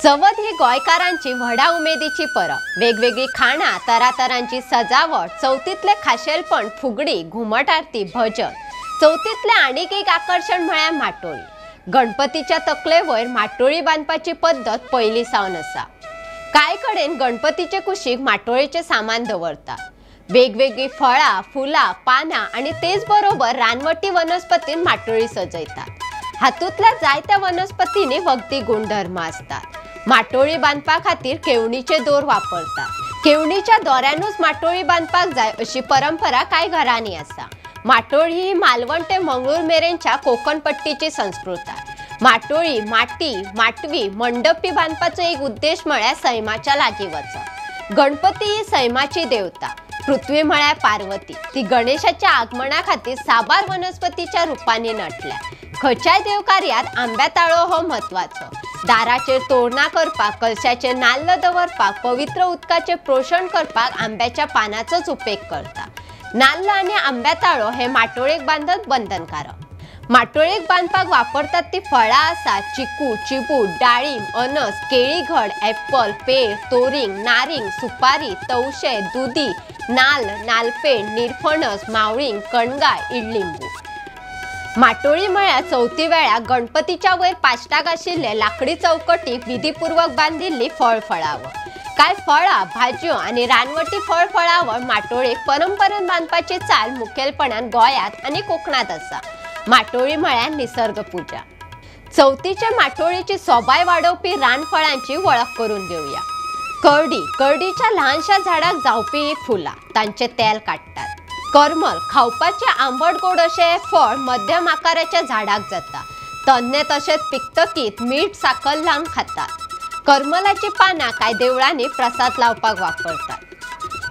चवथ ही गोंयकारांची व्हडा उमेदीची परब। वेगवेगळी खाणां, तरातरांची सजावट, चवथीतले खाशेलपण, फुगडी, घुमट आरती, भजन। चवथीतले आनीक एक आकर्शण म्हळ्यार माटोळी। गणपतीच्या तकले वयर माटोळी बांदपाची पद्दत पयलीं सावन आसा। कांय कडेन गणपतीचे कुशीक माटोळेचें सामान दवरतात। वेगवेगळी फळां, फुलां, पानां आनी तेच बरोबर रानवटी वनस्पतीन माटोळी सजयतात। हातूंतल्या जायत्या वनस्पतींनी वखदी गुणधर्म आसतात। माटोळी बांदपा खातीर केवणीचे दोर वापरतात। केवणीच्या दोऱ्यानूच माटोळी बांदपाक जाय अशी परंपरा कांय घरांनी आसा। माटोळी ही मालवण ते मंगळूर मेरेनच्या कोकण पट्टीची संस्कृताय। माटोळी, माटी, माटवी, मंडपी बांदपाचो एक उद्देश म्हळ्यार सैमाच्या लागीं वचप। गणपती ही सैमाची देवता, पृथ्वी म्हळ्यार पार्वती। ती गणेशाच्या आगमना खातीर साबार वनस्पतीच्या रुपांनी नटल्या। खंयच्याय देवकार्यात आंब्या ताळो हो म्हत्वाचो। दाराचेर तोरणां करपाक, कलशाचेर नाल्ल दवरपाक, पवित्र उदकाचें प्रोशण करपाक आंब्याच्या पानाचोच उपेग करता। नाल्ल आनी आंब्या ताळो हे माटोळेक बांदत बंधनकारक। माटोळेक बांदपाक वापरतात ती फळां आसा चिकू, चिबू, डाळीम, अनस, केळी घड, एप्पल, पेर, तोरिंग, नारिंग, सुपारी, तवशे, दुदी, नाल्ल, नालपेण, निरफणस, मावळींग, कणगां, इडलिंबू। माटोळी म्हळ्यार चवथी वेळार गणपतीच्या वयर पाश्टाक आशिल्ले लाकडी चौकटीक विधीपूर्वक बांदिल्ली फळ फळावळ। कांय फळां, भाजयो आनी रानवटी फळ फळावळ माटोळेक परंपरेन बांदपाची चाल मुखेलपणान गोंयांत आनी कोकणांत आसा। माटोळी म्हळ्यार निसर्ग पुजा। चवथीचे माटोळीची सोबाय वाडोवपी रानफळांची वळख करून घेवया। करडी, करडीच्या ल्हानशा झाडाक जावपी ही फुलां, तांचे तेल काडटात। करमल, खावपाचें आंबट गोड अशें हें फळ मध्यम आकाराच्या झाडाक जाता। तन्ने तशेंच पिकतकीत मीठ साकर लावन खातात। करमलाची पानां कांय देवळांनी प्रसाद लावपाक वापरतात।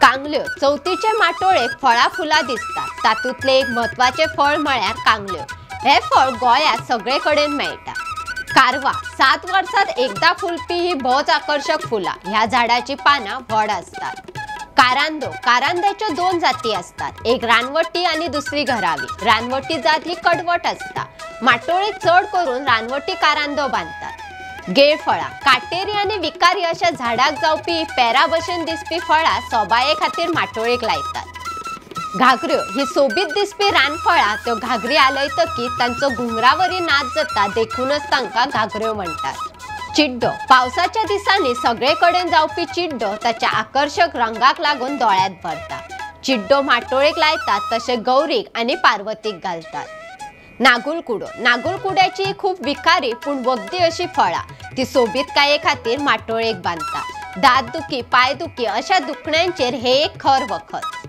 कांगल्यो, चवथीचे माटोळेक फळां फुलां दिसतात। तातूंतलें एक म्हत्वाचें फळ म्हळ्यार कांगल्यो। हें फळ गोंयांत सगळे कडेन मेळटा। कारवा, 7 वर्सांत एकदां फुलपी ही भोवच आकर्शक फुलां। ह्या झाडाची पानां व्हड आसतात। कारांदो, कारांद्याच्यो 2 जाती आसतात, एक रानवटी आनी दुसरी घरावी। रानवटी जात ही कडवट आसता। माटोळेक चड करून रानवटी कारांदो बांदतात। गेळफळां, काटेरी आनी विकारी अशा झाडाक जावपी पेरा भशेन दिसपी फळां सोबाये खातीर माटोळेक लायतात। घागऱ्यो, ही सोबीत दिसपी रानफळां। त्यो घागरी आलयतकीच तांचो घुंगरावरी नाच जाता, देखूनच तांकां घागऱ्यो म्हणटात। चिड्डो, पावसाच्या दिसांनी सगळे कडेन जावपी चिड्डो ताच्या आकर्शक रंगाक लागून दोळ्यांत भरता। चिड्डो माटोळेक लायतात तशें गौरीक आनी पार्वतीक घालतात। नागुलकुडो, नागुलकुड्याची खूब विकारी पूण वखदी अशी फळां। ती सोबीतकाये खातीर माटोळेक बांदतात। दांत दुखी, पांय दुखी अशा दुखण्यांचेर हे एक खर वखद।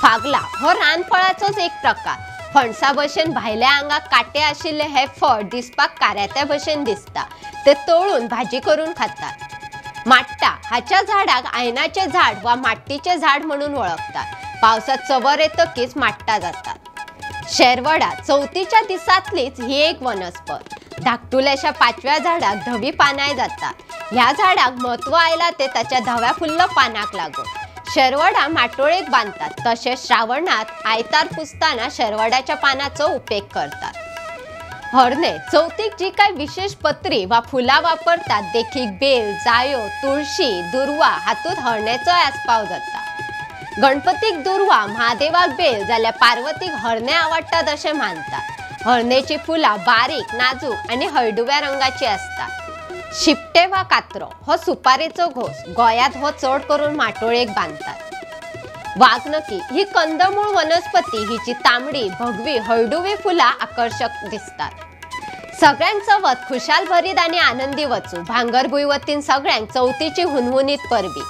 फागला हो रानफळाचोच एक प्रकार। फणसा भशेन भायल्या आंगाक कांटे आशिल्ले हे फळ दिसपाक काऱ्यात्या भशेन दिसता। ते तळून भाजी करून खातात। माट्टा, हाच्या झाडाक आयनाचें झाड वा माट्टीचें झाड म्हणून वळखतात। पावसांत चवर येतकीच माट्टा जातात। शेरवडा, चवथीच्या दिसांतलीच ही एक वनस्पत। धाकटुल्याशा पाचव्या झाडाक धवी पानांय जातात। ह्या झाडाक म्हत्व आयलां तें ताच्या धव्या फुल्ल पानाक लागून। शेरवडा माटोळेक बांदतात, तशेंच श्रावणांत आयतार पुजतना शेरवडाच्या पानाचो उपेग करतात। हरणे, चवथीक जी कांय विशेष पत्री वा फुलां वापरतात, देखीक बेल, जायो, तुळशी, दुर्वा, हातूंत हरणेचोय आस्पाव जाता। गणपतीक दुर्वा, महादेवाक बेल जाल्यार पार्वतीक हरणे आवडटात अशें मानतात। हरणेची फुलां बारीक, नाजूक आनी हळडुव्या रंगाची आसतात। शिपटे वा कात्रो हो सुपारेचो घोस। गोंयांत हो चड करून माटोळेक बांदतात। वाघनकी ही कंदमूळ वनस्पती। हिची तांबडी, भगवी, हळडुवी फुलां आकर्शक दिसतात। सगळ्यांक चवथ खुशाल भरीत आनी आनंदी वचूं। भांगरभूंय वतीन सगळ्यांक चवथीची हुनहुनीत परबी।